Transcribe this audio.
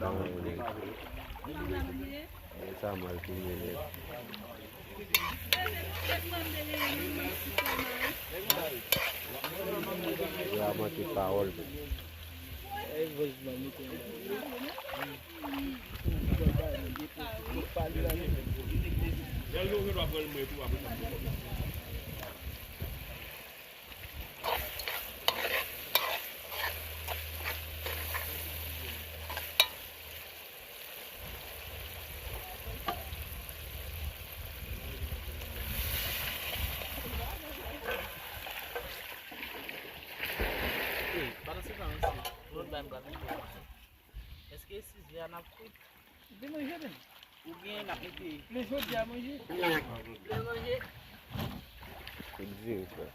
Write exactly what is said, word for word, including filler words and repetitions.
Sa mal fini nèt. Yo a manke pawòl. Ey, pandan se tan, mesye, yon lòt bagay m pral mete la. Èske size a n ap kwit? Vin manje, men. Oubyen n ap mete. Men jodi a manje. Vin manje. Kout zye, frè.